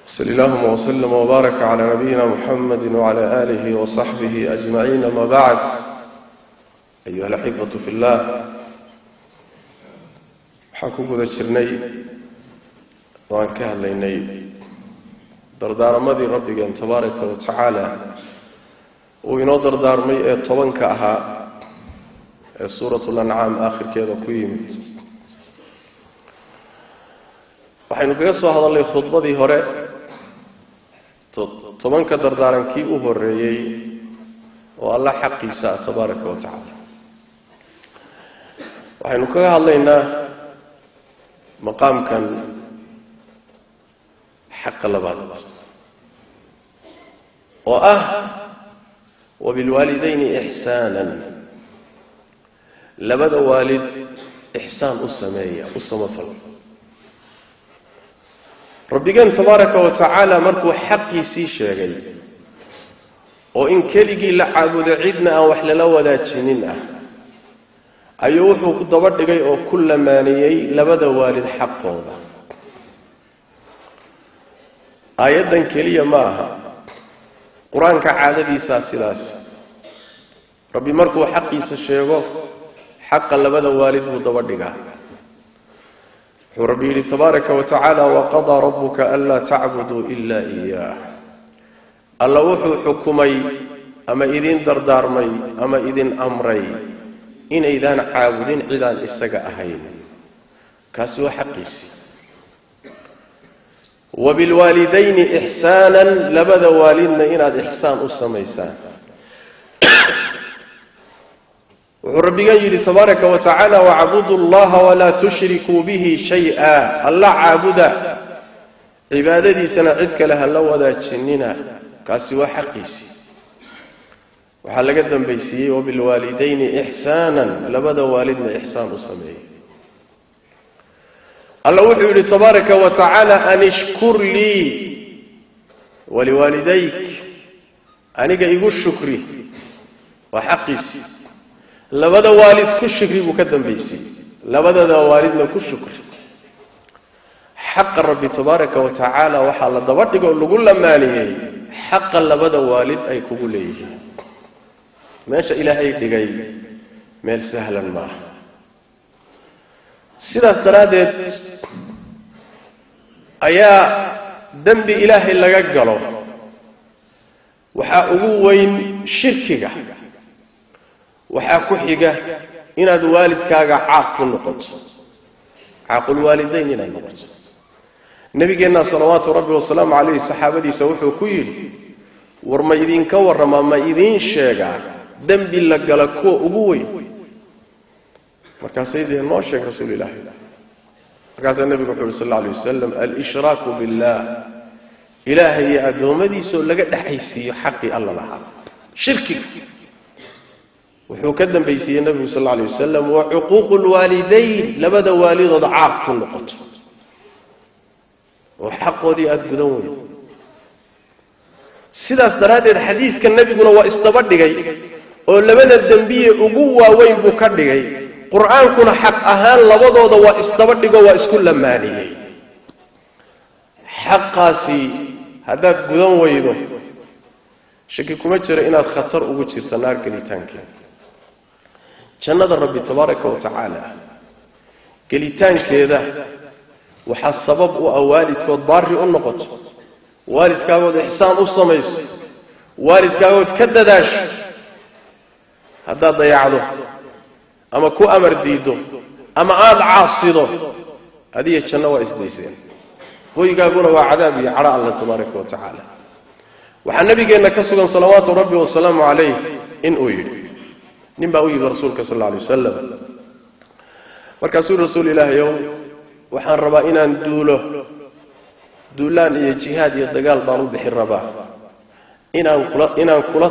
صلى اللهم وسلم وبارك على نبينا محمد وعلى آله وصحبه أجمعين ما بعد أيها الأحبة في الله حكومة ذكرني وأن كهليني dardaarmadii rabbigeen tabaaraka wa tacaala uu inoo dardaarmay ee 10ka ahaa ee suuratul ancaam aakhirkeeda ku yimid. Waxaynu kaga soo hadalnay khudbadii hore 10ka dardaarankii u horeeyey oo alla xaqiisa tabaaraka wa tacaala. Waxaynu kaga hadlaynaa maqaamkan xaqa labaad oo ah wabilwaalidayni ixsaanan, labada waalid ixsaan u sameeya, u samafal. Rabbigeen tabaaraka wa tacaala markuu xaqiisii sheegay oo in keligii la caabudo cidna aan wax lala wadaajinin ah, ayuu wuxuu ku daba dhigay oo ku lamaaniyey labada waalid xaqooda. Aayaddan keliya ma aha, qur-aanka caadadiisaa sidaas. Rabbi markuu xaqiisa sheego xaqa labada waalid buu daba dhigaa. Wuxuu rabbi yidhi tabaaraka wa tacaala waqadaa rabbuka anlaa tacbuduu ilaa iyaah. Alla wuxuu xukumay ama idin dardaarmay ama idin amray inaydaan caabudin cidaan isaga ahayn. Kaasi waa xaqiisii. Wabilwaalidayni ixsaanan, labada waalidna inaad ixsaan u samaysaan. Wuxuu rabbigan yidhi tabaaraka wa tacaala wacbudu allaha walaa tushrikuu bihi shay-a. Alla caabuda, cibaadadiisana cid kale ha la wadaajinina. Kaasi waa xaqiisii. Waxaa laga dambaysiiyey wabilwaalidayni ixsaanan, labada waalidna ixsaan u sameeyey. Alla wuxuu yidhi tabaaraka wa tacaala an ishkur lii waliwaalidayk, aniga igu shukri. Waa xaqiisii. Labada waalid ku shukri buu ka dambaysiiyey, labadada waalidna ku shukri. Xaqa rabbi tabaaraka wa tacaala waxaa la daba dhigoo lagu lamaaniyey xaqa labada waalid ay kugu leeyihiin. Meesha ilaahay dhigay meel sahlan maaha. Sidaas daraaddeed ayaa dembi ilaahay laga galo waxaa ugu weyn shirkiga, waxaa ku xiga inaad waalidkaaga caaq ku noqoto, caaqulwaalidayn inaad noqoto. Nabigeenna salawaatu rabbi wasalaamu calayhi saxaabadiisa wuxuu ku yidhi war ma idinka warramaa, ma idiin sheegaa dembi la gala kuwa ugu weyn? Markaasay dee noo sheeg rasuul ilaahi. Markaasaa nebigu wuxuu yidhi sal alla alay wasalam al-ishraaku billaah, ilaahay iyo addoommadiisoo laga dhexaysiiyo xaqii alla lahaa, shirkiga. Wuxuu ka dambaysiiyey nebigu sal alla alay wasalam wa cuquuqu lwaalidayn, labada waalidood caaq ku noqoto oo xaqoodii aada gudan weydo. Sidaas daraaddeed xadiiska nebiguna waa isdaba dhigay oo labada dembiye ugu waaweyn buu ka dhigay. Qur-aankuna xaq ahaan labadooda waa isdaba dhigo, waa isku lamaaniyey. Xaqaasi haddaad gudan weydo shaki kuma jiro inaad khatar ugu jirto naar gelitaankeeda. Jannada rabbi tabaaraka wa tacaala gelitaankeeda waxaa sabab u ah waalidkood baari u noqoto, waalidkaagood ixsaan u samayso, waalidkaagood ka dadaasho. Haddaad dayacdo ama ku amar diido ama aada caasido, adiga janno waa isdayseen, hoygaaguna waa cadaab iyo cadho alla tabaaraka wa tacaala. Waxaa nabigeenna ka sugan salawaatu rabbi wasalaamu calayh inuu yidhi, nin baa u yimi rasuulka sal alla alay wasalam, markaasuu rasuul ilaahayow waxaan rabaa inaan duulo, duulaan iyo jihaad iyo dagaal baan u bixin rabaa, inaan kula